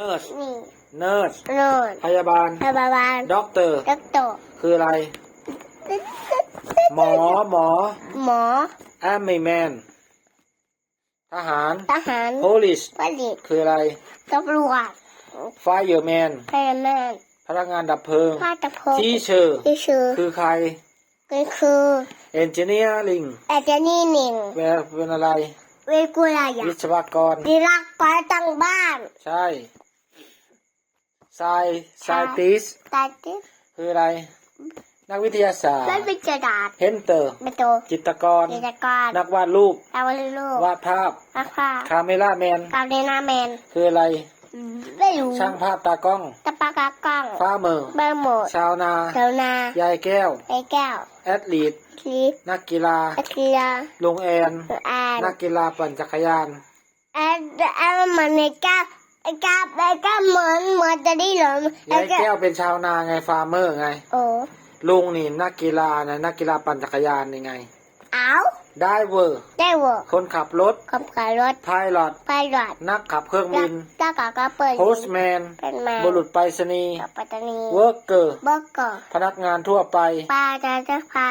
nurse nurse ພະຍາບານ ພະຍາບານ doctor doctor ຄືອະໄລ? ໝໍ ໝໍ ໝໍ army man ທະຫານ ທະຫານ police police ຄືອະໄລ? ຕຳຫຼວດ fireman fireman ພະນັກງານດັບເພີງ ພະນັກງານດັບເພີງ teacher teacher ຄືໃຄ? ຄື engineering engineering ແປເປັນອະໄລ? ວິທະຍາ ວິສະວະກອນ ວິສະວະກອນ ນັກກໍ່ສ້າງບ້ານ ໃຊ່. ໄຊ scientist scientist ຄືອະໄລ? ນັກວິທະຍາສາດ ນັກວິທະຍາສາດ painter painter ຈິດຕະກອນ ຈິດຕະກອນ ນັກວາດຮູບ ນັກວາດຮູບ ວາດພາບ ວາດພາບ cameraman cameraman ຄືອະໄລ? ໄມ່ຮູ້ ຊ່າງພາບຕາກ້ອງ ຕາປາກຕາກ້ອງ farmer farmer ຊາວນາ ຊາວນາ ຍາຍແກ້ວ ຍາຍແກ້ວ athlete athlete ນັກກິລາ ນັກກິລາ ລຸງແອນ ລຸງແອນ ນັກກິລາປັ່ນຈັກກະຍານ. ອັນ ອັນມັນໃນກາບ ກາບ ກາບໝອນ ໝອນຈະໄດ້ຫຼອມ ຍາຍແກ້ວເປັນຊາວນາໄງ farmer ໄງ. ໂອ້ ລຸງນີ້ນັກກິລານະ ນັກກິລາປັ່ນຈັກກະຍານນີ້ໄງ. ອ້າວ diver diver ຄົນຂັບລົດ ຄົນຂັບລົດ pilot pilot ນັກຂັບເຄື່ອງບິນ ນັກ ນັກຂັບເຄື່ອງບິນ postman postman ບຸລຸດໄປສະນີ ບຸລຸດໄປສະນີ worker worker ພະນັກງານທົ່ວໄປ ພະນັກງານທົ່ວໄປ